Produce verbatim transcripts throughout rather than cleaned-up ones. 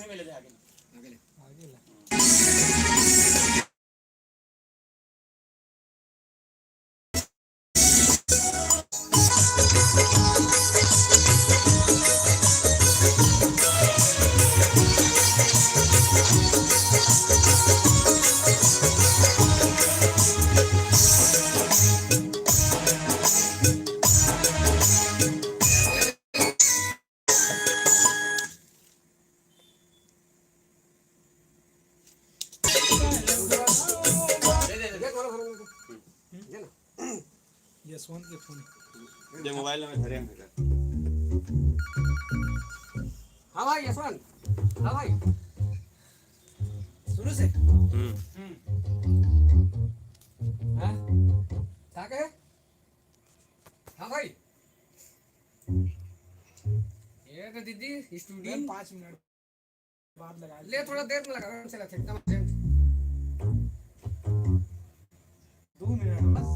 मिले थे आगे। आगे ले। यशवंत के फोन। ये मोबाइल नंबर धरे हैं। हाँ भाई यशवंत। हाँ भाई। शुरू से। हम्म। हम्म। हाँ? क्या कहे? हाँ भाई। ये तो दीदी स्टूडियो। पाँच मिनट बाद लगा ले, थोड़ा देर में लगा, आराम से लगा, एकदम अर्जेंट। दो मिनट बस।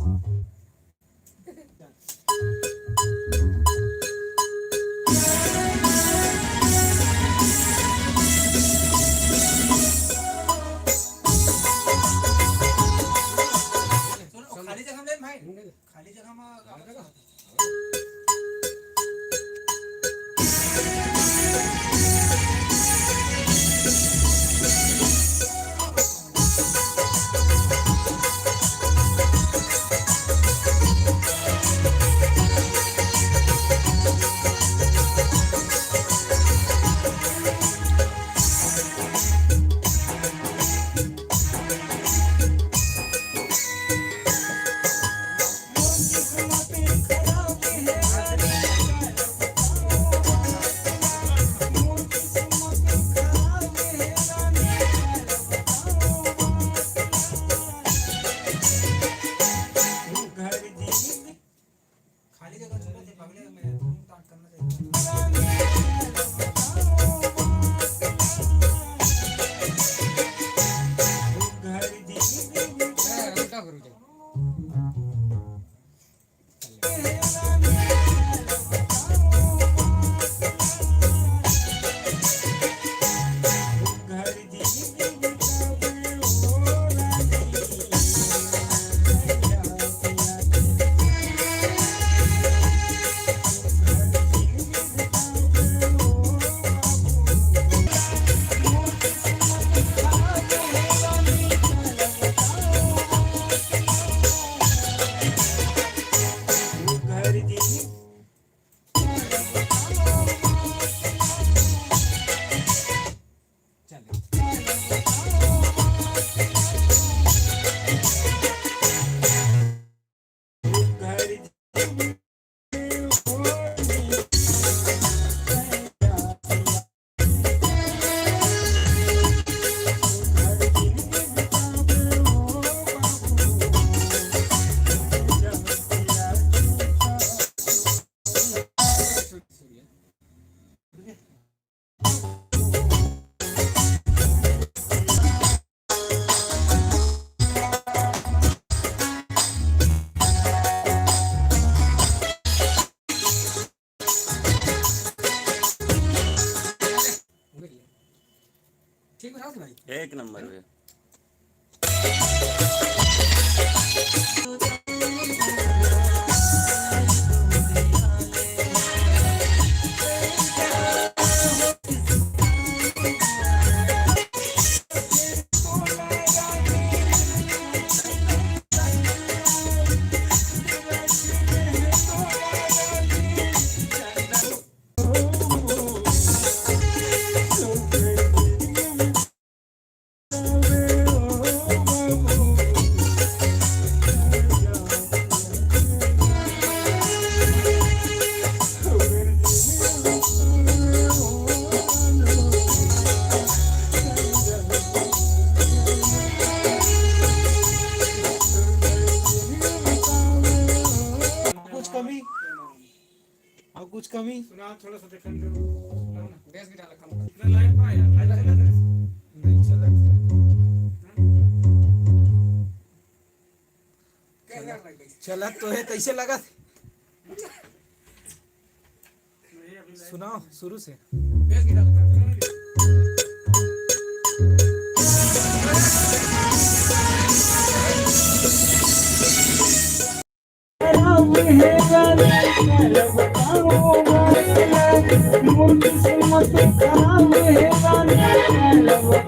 सुनो, खाली जगह में भाई। खाली जगह में गाना गाओ। खाली जगह छोड़े थे, बगले में तुम ताक करना चाहिए। ठीक बना भाई। एक नंबर भैया। कुछ कमी? और कुछ कमी? सुना, थोड़ा सा देखन दो। बेस गिटार रखा। इतना लाइट पा यार, लाइट चला दे। नहीं चला। चला तो है, कैसे लगा? सुनाओ शुरू से। बेस गिटार रखा। हे रानी, मैं लब पाऊंगा, मोर किस्मत खराब हे रानी, मैं लब